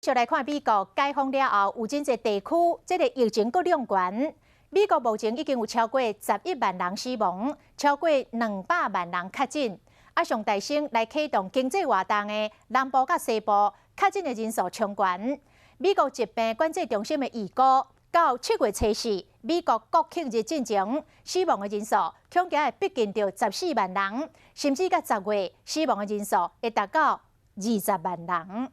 就來看美國解封了後，有真濟地區這个疫情閣兩懸。美國目前已經有超過11萬人死亡，超過200萬人確診。啊，上大先來啟動經濟活動的南部佮西部確診的人數衝懸。美國疾病管制中心的預估，到7月初四，美國國慶日進前，死亡的人數恐驚會逼近著14萬人，甚至到10月，死亡的人數會達到20萬人。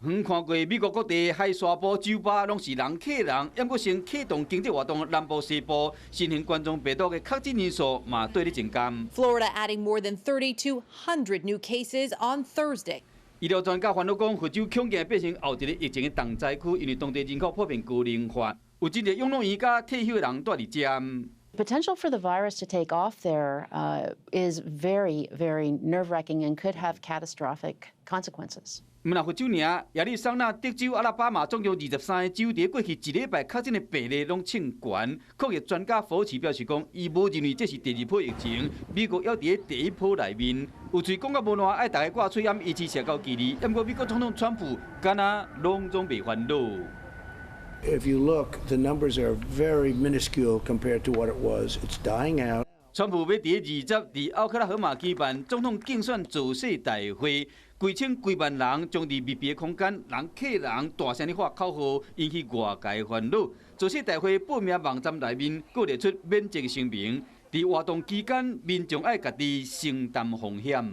遠看過美國各地海沙埔酒吧攏是人客人，毋過先啟動經濟活動南部西部新型冠狀病毒的確診人數嘛綴咧增加。 Florida adding more than 3,200 new cases on Thursday. 醫療專家煩惱講，佛州恐驚變成後一個疫情的重災區，因為當地人口普遍高齡化，有真濟養老院佮退休的人蹛佇遮。 Potential for the virus to take off there is very, very nerve-wracking and could have catastrophic consequences. 毋但佛州爾，亞利桑那、德州、阿拉巴馬總共23個州，佇過去一禮拜確診的病例攏衝懸。科學專家福奇表示講，伊無認為這是第二波疫情，美國猶佇咧第一波內面。有喙講甲無爛，愛逐家掛喙罨維持社交距離。毋過美國總統川普敢若攏總袂煩惱。 If you look, the numbers are very minuscule compared to what it was. It's dying out. 川普欲佇咧20佇奧克拉荷馬舉辦總統競選造勢大會，幾千幾萬人將佇密閉空間，人客人大聲咧喊口號，引起外界煩惱。造勢大會報名網站內面，閣列出免責聲明，佇活動期間，民眾愛家己承擔風險。